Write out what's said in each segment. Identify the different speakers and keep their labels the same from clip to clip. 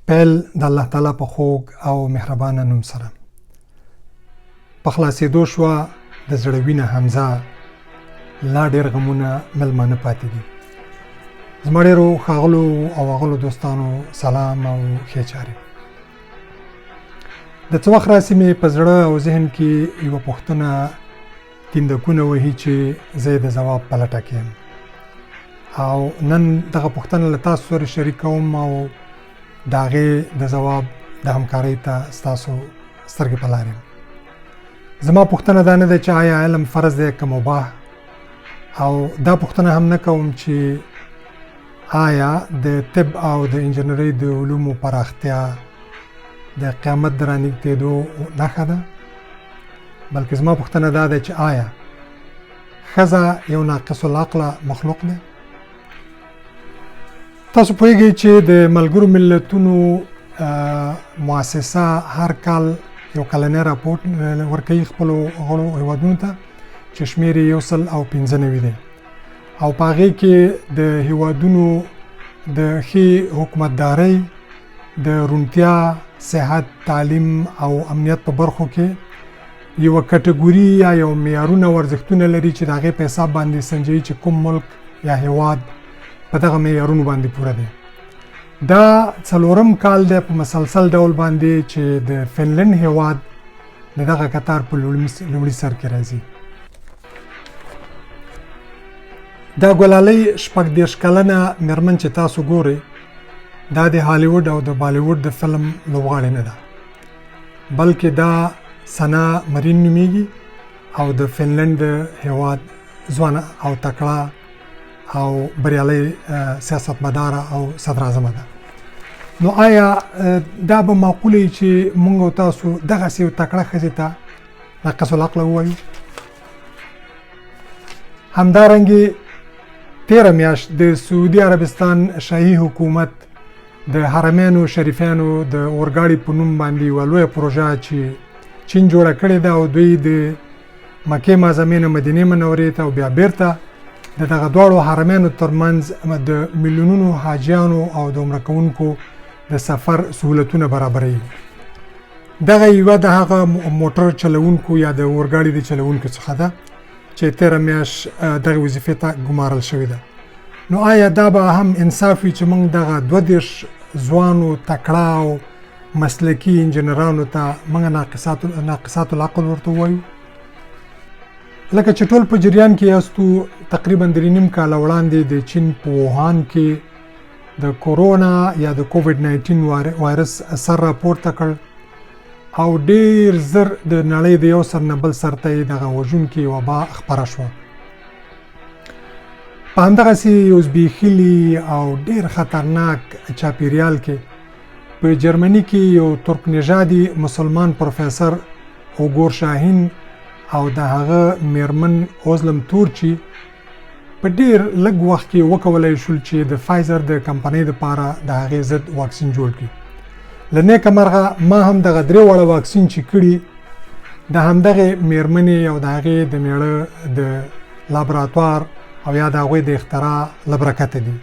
Speaker 1: پیل د الله تعالی په خوږ او مهربانه نوم سره. په خلاصېدو شوه د زړه وینه حمزه، لا ډېر غمونه ملمانه پاتې دي. زما ډېرو ښاغلو او اغلو دوستانو سلام او ښې چارې. د څه وخت راهیسې مې په زړه او ذهن کې یوه پوښتنه تیندکونه وهي چې زه یې د ځواب په لټه کې یم او نن دغه پوښتنه له تاسو سره شریکوم او د هغې د ځواب د همکارۍ ته ستاسو سترګې په لار یم. زما پوښتنه دا نه ده چې آیا علم فرض دی که مباح، او دا پوښتنه هم نه کوم چې آیا د طب او د انجنیرۍ د علومو پراختیا د قیامت د رانږدېدو نښه ده، بلکې زما پوښتنه دا ده چې آیا ښځه یو ناقص العقله مخلوق دی؟ تاسو پوهیږئ چې د ملګرو ملتونو مؤسسه هر کال یو کلنی راپورټ ورکوي خپلو غړو هیوادونو ته چې شمېر یې 195 دی او په هغې کې د هیوادونو د ښې حکومتدارۍ، د روڼتیا، صحت، تعلیم او امنیت په برخو کې یوه کټګوري یا یو معیارونه او ارزښتونه لري چې د هغې په حساب باندې سنجوي چې کوم ملک یا هیواد په دغه معیارونو باندې پوره دی. دا څلورم کال دی په مسلسل ډول باندې چې د فنلند هیواد د دغه کتار په لومړي سر کې راځي. دا ګلالۍ 36 کلنه میرمن چې تاسو ګورئ دا د هالیوډ او د بالیوډ د فلم لوبغاړې نه ده، بلکې دا سنا مرین نومیږي او د فنلند د هیواد ځوانه او تکړه او بریالۍ سیاستمداره او صدراعظمه ده. نو آیا دا به معقوله وي چې موږ او تاسو دغسې یو تکړه ښځې ته ناقص العقله ووایو؟ همدارنګې تېره میاشت د سعودي عربستان شاهي حکومت د حرمینو شریفینو د اورګاډي په نوم باندې یوه لویه پروژه چې چین جوړه کړې ده او دوی د مکې معظمې نه مدینې منورې ته او بیا بیرته د دغه دواړو حرمینو ترمنځ د میلیونونو حاجیانو او د عمره کوونکو د سفر سهولتونه برابروي. دغه یوه د هغه موټر چلوونکو یا د اورګاډي د چلوونکو څخه ده چې تېره میاشت دغه وظیفې ته ګمارل شوې ده. نو آیا دا به هم انصاف وي چې موږ دغه 32 ځوانو تکړه او مسلکي انجنیرانو ته موږ ناقصات العقل ورته ووایو؟ لکه چې ټول په جریان کې یاستو، تقریبا 3.5 کاله وړاندې د چین په ووهان کې د کورونا یا د کوویډ 19 وایرس سر راپورته کړ او ډیر زر د نړۍ د یو سر نه بل سر ته یې دغه وژونکې وبا خپره شوه. په همدغسې یو زبېښلي او ډیر خطرناک چاپیریال کې په جرمني کې یو ترک نژادي مسلمان پروفیسر اوګور شاهین او د هغه میرمن اوزلم تورچي په ډیر لږ وخت کې وکولای شول چې د فایزر د کمپنۍ لپاره د هغې ضد واکسین جوړ کړي. له نیکه مرغه ما هم دغه درې واړه واکسین چې کړي د همدغې میرمنې او د هغې د میړه د لابراتوار او یا د هغوی د اختراع له برکته دي.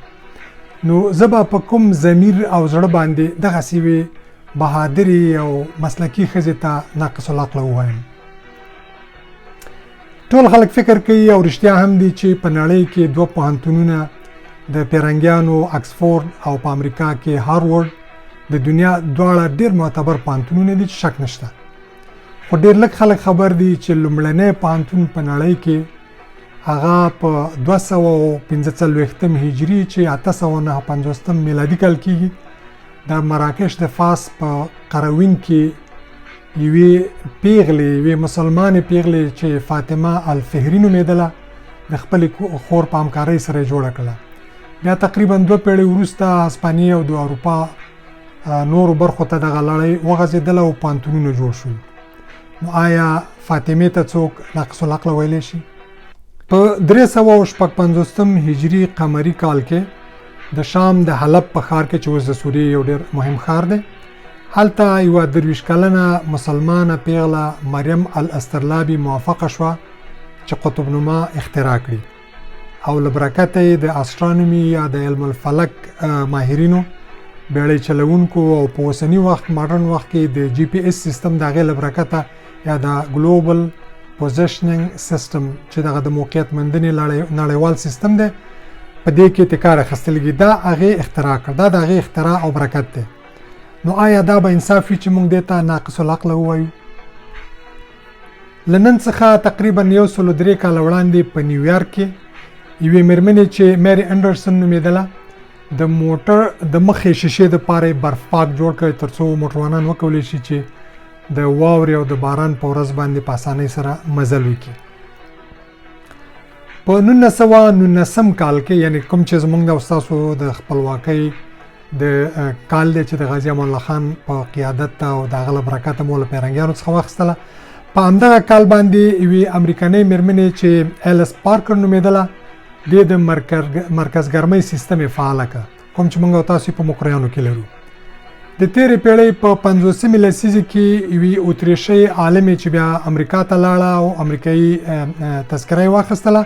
Speaker 1: نو زه به په کوم ضمیر او زړه باندې دغسې یوې بهادرې او مسلکي ښځې ته ناقص العقله ووایم؟ ټول خلک فکر کوي او رښتیا هم دي چې په نړۍ کې دوه پوهنتونونه د پیرنګیانو اکسفورډ او په امریکا کې هارورډ د دنیا دواړه ډیر معتبر پوهنتونونه دي چې شک نشته، خو ډیر لږ خلک خبر دي چې لومړنی پوهنتون په نړۍ کې هغه په 245 هجري چې 859 میلادي کال کېږي د مراکش د فاس په قروین کې یوې پیغلې، یوې مسلمانې پیغلې چې فاطمه الفهري نومېدله د خپلې خور په همکارۍ سره یې جوړه کړه. بیا تقریبا 2 پیړۍ وروسته هسپانیې او د اروپا نورو برخو ته دغه لړۍ وغځېدله او پوهنتونونه جوړ شول. نو آیا فاطمې ته څوک ناقص العقله ویلی شي؟ په 356 هجري قمري کال کې د شام د حلب په ښار کې چې اوس د سوریې یو ډېر مهم ښار دی، هلته یوه 23 کلنه مسلمانه پیغله مریم الاسترلابي موافقه شوه چې قطب نما اختراع کړي او له برکته یې د اسټرانومي یا د علم الفلک ماهرینو بیړۍ چلوونکو او په اوسني وخت ماډرن وخت کې د جي پي اس سیستم د هغې له برکته یا د ګلوبل پوزیشنینګ سیستم چې دغه د موقعیت موندنې نړیوال سیستم دی، په دې کې ترې کار اخیستل کېږي. دا هغې اختراع کړ، دا د هغې اختراع او برکت دی. نو آیا دا به انصاف وي چې موږ دې ته ناقص العقل ووایو؟ له نن څخه تقریبا 103 کاله وړاندې په نیویارک کې یوې مېرمنې چې میری انډرسن نومېدله د موټر د مخې شیشې دپاره یې برف پاک جوړ کړ ترڅو موټروانان وکولی شي چې د واورې او د باران په ورځ باندې په اسانۍ سره مزل وکړي. په 1919 کال کې، یعنی کوم چې زمونږ د ستاسو د خپلواکۍ د کال دی چې د غازي امان الله خان په قیادت او د هغه له برکته مو له پیرنګیانو څخه واخیستله، په همدغه کال باندې یوې امریکنۍ مېرمنې چې الیس پارکر نومېدله دې د مرکز ګرمۍ سیستم یې فعاله کړ، کوم چې موږ او تاسو په مکریانو کې لرو. د تېرې پیړۍ په 50مې لسیزې کې یوې اتریشۍ عالمې چې بیا امریکا ته لاړه او امریکایي تذکره یې واخیستله،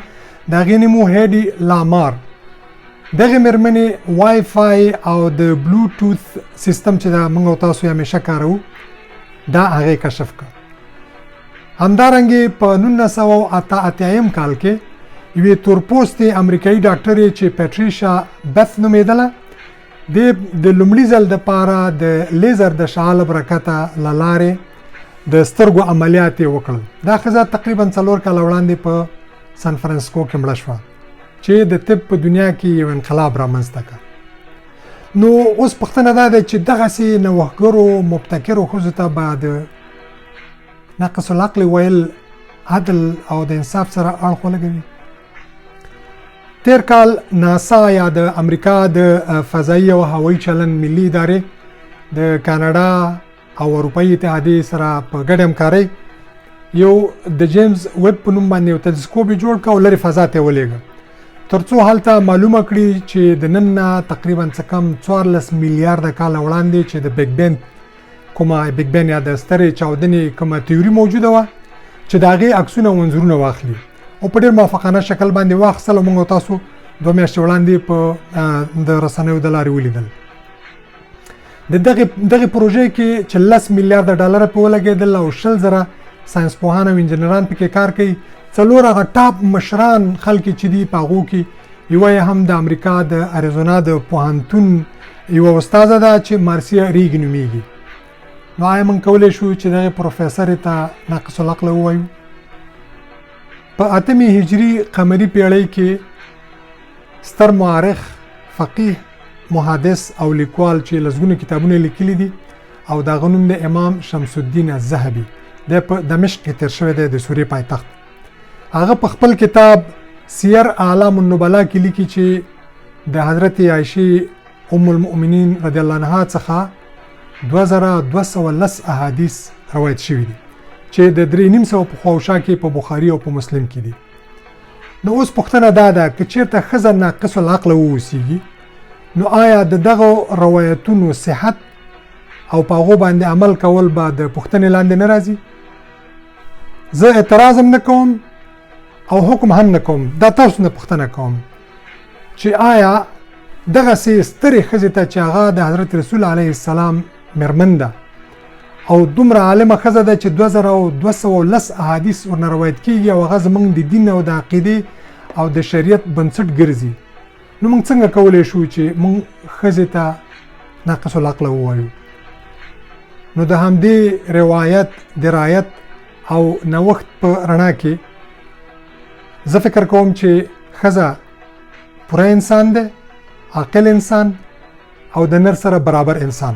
Speaker 1: د هغې نوم و هیډي لامار. دغې مېرمنې وای فای او د بلوټوث سیستم چې دا موږ او تاسو یې همیشه کاروو دا هغې کشف کړ. همدارنګې په 1988 کال کې یوې تورپوستې امریکایي ډاکټرې چې پټریشا بث نومېدله د لومړي ځل دپاره د لیزر د شعاع له برکته له لارې د سترګو عملیات یې وکړل. دا ښځه تقریبا 4 کاله وړاندې په سان فرانسیسکو کې مړه شوه چې د طب په دنیا کې یو انقلاب رامنځته کړ. نو اوس پوښتنه دا ده چې دغسې نوښتګرو مبتکرو ښځو ته به د ناقص العقل ویل عدل او د انصاف سره اړخ ولګوي؟ تیر کال ناسا یا د امریکا د فضایي او هوایي چلند ملي ادارې د کاناډا او اروپایي اتحادیې سره په ګډه همکارۍ یو د جیمز ویب په نوم باندې یو تلسکوپ یې جوړ کړ او لرې فضا ته یې ولېږه ترڅو هلته معلومه کړي چې د نن نه تقریبا څه کم 14 میلیارده کاله وړاندې چې د بیګ بین کومه بیګ بین یا د سترې چاودنې کومه تیوري موجوده وه چې د هغې عکسونه او انځورونه واخلي او په ډېر موافقانه شکل باندې واخیستل او موږ تاسو 2 میاشتې وړاندې په د رسنیو د لارې ولیدل. د دغې پروژې کې چې 10 میلیارده ډالره پرې ولګېدل او 20,000 ساینس پوهان او انجنیران پکې کار کوي، 4 هغه ټاپ مشران خلک چې دي په هغو کې یوه یې هم د امریکا د اریزونا د پوهنتون یوه استاده ده چې مارسیا ریګ نومېږي. نو آیا موږ کولی شو چې دغې پروفیسرې ته ناقص العقله ووایو؟ په 8 هجري قمري پیړۍ کې ستر مؤرخ، فقیه، محدث او لیکوال چې لسګونه کتابونه لیکلي دي او د هغه نوم دی امام شمس الدین الذهبي، دی په دمشق کې تېر شوی دی، د سوریې پایتخت. هغه په خپل کتاب سیر اعلام النبلا کې لیکي چې د حضرت عایشې ام المؤمنین رضی الله عنها څخه 2210 احادیث روایت شوي دي چې د 350 په خواوشا کې په بخاري او په مسلم کې دي. نو اوس پوښتنه دا ده که چیرته ښځه ناقص العقله واوسیږي نو آیا د دغو روایتونو صحت او په هغو باندې عمل کول به د پوښتنې لاندې نه راځي؟ زه اعتراض هم نه کوم او حکم هم نه کوم، دا تاسو نه پوښتنه کوم چې آیا دغسې سترې ښځې ته چې هغه د حضرت رسول علیه السلام مېرمن ده او دومره عالمه ښځه ده چې 2210 احادیث ورنه روایت کیږي او هغه زموږ د دین او د عقیدې او د شریعت بنسټ ګرځي، نو موږ څنګه کولی شو چې موږ ښځې ته ناقص العقله ووایو؟ نو د همدې روایت، درایت او نوښت په رڼا کې زه فکر کوم چې ښځه پوره انسان دی، عاقل انسان او د نر سره برابر انسان.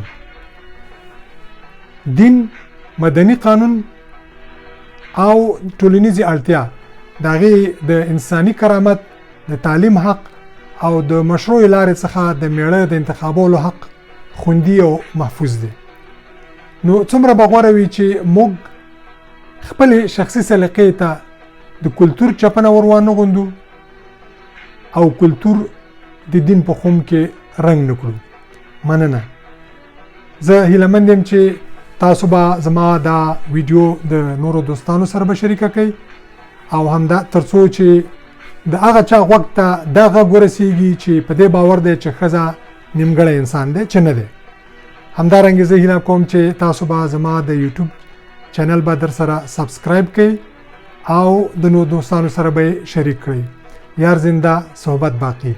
Speaker 1: دین، مدني قانون او ټولنیزې اړتیا د هغې د انساني کرامت، د تعلیم حق او د مشروع لارې څخه د میړه د انتخابولو حق خوندي او محفوظ دی. نو څومره به غوره وي چې موږ خپلې شخصي سلیقې ته د کلتور چپنه ور وانه غوندو او کلتور د دین په خم کې رنګ نه کړو. مننه. زه هیله مند یم چې تاسو به زما دا ویډیو د نورو دوستانو سره به شریکه کړئ او همدا ترڅو چې د هغه چا غوږ ته دا غږ ورسیږي چې په دې باور دی چې ښځه نیمګړی انسان دی چې نه دی. همدارنګه زه هیله کوم چې تاسو به زما د یوټیوب چینل به در سره سبسکرایب کړئ او د نور دوستانو سره به شریک کړئ. یار زنده، صحبت باقی.